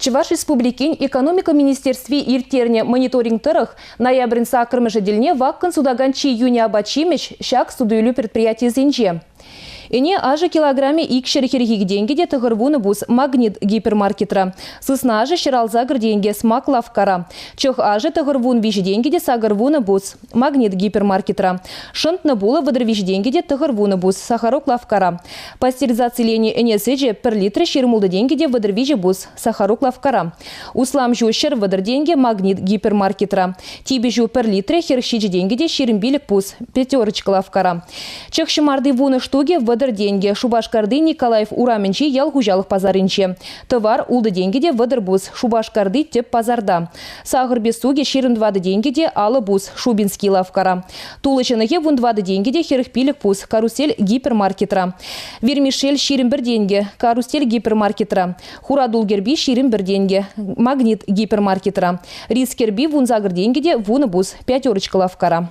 Чӑваш Республикин Экономика министерстви ирттернӗ мониторинг тӑрӑх, ноябрӗн саккӑрмӗшӗ тӗлне ваккӑн сутакан чи йӳнӗ апат-ҫимӗҫ ҫак суту-илӳ предприятийӗсенче. Ӗне ашӗ килограмӗ 242 тенкӗ те 90 пус Магнит гипермаркетра. Сысна ашӗ 168 тенкӗ Смак лавккара. Чӑх ашӗ 93 тенкӗ те 80 пус Магнит гипермаркетра. Шӑнтнӑ пулӑ 33 тенкӗ те 90 пус Сахарок лавккара. Пастеризациленӗ ӗне сӗчӗ пӗр литрӗ 26 тенкӗ те 33 пус Сахарок лавккара. Услам ҫу 130 тенкӗ Магнит гипермаркетра. Типӗ ҫу пӗр литрӗ 47 тенкӗ те 25 пус Пятерочка лавккара. Чӑх ҫӑмарти вунӑ штукӗ 30 тенкӗ Шупашкарти Николаев урамӗнчи ял хуҫалӑх пасарӗнче. Тӑвар ултӑ тенкӗ те 30 пус Шупашкарти тӗп пасарта. Сахӑр песукӗ 24 тенкӗ те 50 пус Шубинский лавккара. Тулӑ ҫӑнӑхӗ 14 тенкӗ те 45 пус Карусель гипермаркетра. Вермишель 21 тенкӗ Карусель гипермаркетра. Хуратул кӗрпи 21 тенкӗ Магнит гипермаркетра. Рис кӗрпи 18 тенкӗ те 10 пус Пятерочка лавккара.